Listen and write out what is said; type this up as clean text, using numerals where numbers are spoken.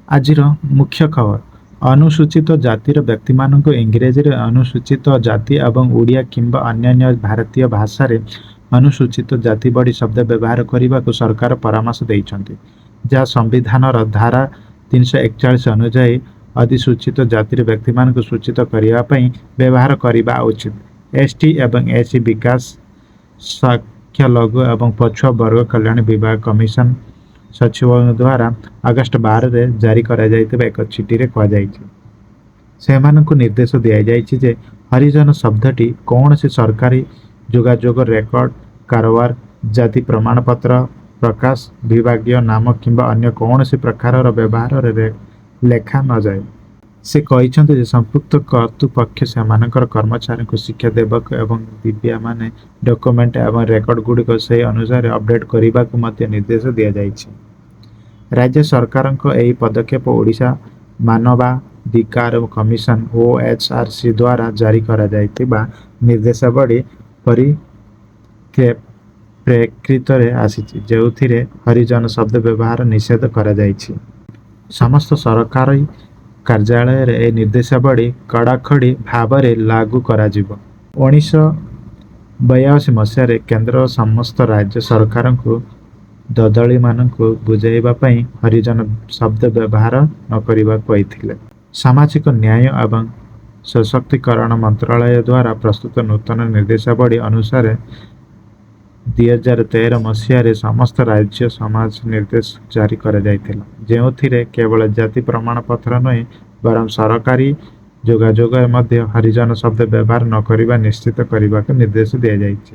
ଆଜିର ମୁଖ୍ୟ ଖବର। ଅନୁସୂଚିତ ଜାତିର ବ୍ୟକ୍ତିମାନଙ୍କୁ ଇଂରାଜୀରେ ଅନୁସୂଚିତ ଜାତି ଏବଂ ଓଡ଼ିଆ କିମ୍ବା ଅନ୍ୟାନ୍ୟ ଭାରତୀୟ ଭାଷାରେ ଅନୁସୂଚିତ ଜାତି ଭଳି ଶବ୍ଦ ବ୍ୟବହାର କରିବାକୁ ସରକାର ପରାମର୍ଶ ଦେଇଛନ୍ତି, ଯାହା ସମ୍ବିଧାନର ଧାରା 341 ଅନୁଯାୟୀ ଅଧିସୂଚିତ ଜାତିର ବ୍ୟକ୍ତିମାନଙ୍କୁ ସୂଚିତ କରିବା ପାଇଁ ବ୍ୟବହାର କରିବା ଉଚିତ। ଏସ୍ ଟି ଏବଂ ଏସ୍ ସି ବିକାଶ, ସଂଖ୍ୟାଲଘୁ ଏବଂ ପଛୁଆ ବର୍ଗ କଲ୍ୟାଣ ବିଭାଗ କମିଶନ ସଚିବଙ୍କ ଦ୍ୱାରା ଅଗଷ୍ଟ 12ରେ ଜାରି କରାଯାଇଥିବା ଏକ ଚିଠିରେ କୁହାଯାଇଛି। ସେମାନଙ୍କୁ ନିର୍ଦ୍ଦେଶ ଦିଆଯାଇଛି ଯେ ହରିଜନ ଶବ୍ଦଟି କୌଣସି ସରକାରୀ ଯୋଗାଯୋଗ, ରେକର୍ଡ, କାରବାର, ଜାତି ପ୍ରମାଣପତ୍ର ପ୍ରକାଶ, ବିଭାଗୀୟ ନାମ କିମ୍ବା ଅନ୍ୟ କୌଣସି ପ୍ରକାରର ବ୍ୟବହାରରେ ଲେଖା ନଯାଏ। ସେ କହିଛନ୍ତି ଯେ ସମ୍ପୃକ୍ତ କର୍ତ୍ତୃପକ୍ଷ ସେମାନଙ୍କର କର୍ମଚାରୀଙ୍କୁ ଶିକ୍ଷା ଦେବାକୁ ଏବଂ ବିଦ୍ୟମାନ ଡକ୍ୟୁମେଣ୍ଟ ଏବଂ ରେକର୍ଡଗୁଡ଼ିକୁ ସେହି ଅନୁସାରେ ଅପଡେଟ୍ କରିବାକୁ ମଧ୍ୟ ନିର୍ଦ୍ଦେଶ ଦିଆଯାଇଛି। ରାଜ୍ୟ ସରକାରଙ୍କ ଏହି ପଦକ୍ଷେପ ଓଡ଼ିଶା ମାନବାଧିକାର କମିଶନ ଓଏଚଆରସି ଦ୍ୱାରା ଜାରି କରାଯାଇଥିବା ନିର୍ଦ୍ଦେଶାବଳୀ ପରିପ୍ରେକ୍ଷୀରେ ଆସିଛି, ଯେଉଁଥିରେ ହରିଜନ ଶବ୍ଦ ବ୍ୟବହାର ନିଷେଧ କରାଯାଇଛି। ସମସ୍ତ ସରକାରୀ କାର୍ଯ୍ୟାଳୟରେ ଏହି ନିର୍ଦ୍ଦେଶାବଳୀ କଡ଼ାକଡ଼ି ଭାବରେ ଲାଗୁ କରାଯିବ। 1982 ମସିହାରେ କେନ୍ଦ୍ର ସମସ୍ତ ରାଜ୍ୟ ସରକାରଙ୍କୁ ଦଳିତମାନଙ୍କୁ ବୁଝାଇବା ପାଇଁ ହରିଜନ ଶବ୍ଦ ବ୍ୟବହାର ନକରିବାକୁ କହିଥିଲେ। ସାମାଜିକ ନ୍ୟାୟ ଏବଂ ସଶକ୍ତିକରଣ ମନ୍ତ୍ରଣାଳୟ ଦ୍ୱାରା ପ୍ରସ୍ତୁତ ନୂତନ ନିର୍ଦ୍ଦେଶାବଳୀ ଅନୁସାରେ 2013 ମସିହାରେ ସମସ୍ତ ରାଜ୍ୟ ସମାନ ନିର୍ଦ୍ଦେଶ ଜାରି କରାଯାଇଥିଲା, ଯେଉଁଥିରେ କେବଳ ଜାତି ପ୍ରମାଣପତ୍ର ନୁହେଁ ବରଂ ସରକାରୀ ଯୋଗାଯୋଗରେ ମଧ୍ୟ ହରିଜନ ଶବ୍ଦ ବ୍ୟବହାର ନକରିବା ନିଶ୍ଚିତ କରିବାକୁ ନିର୍ଦ୍ଦେଶ ଦିଆଯାଇଛି।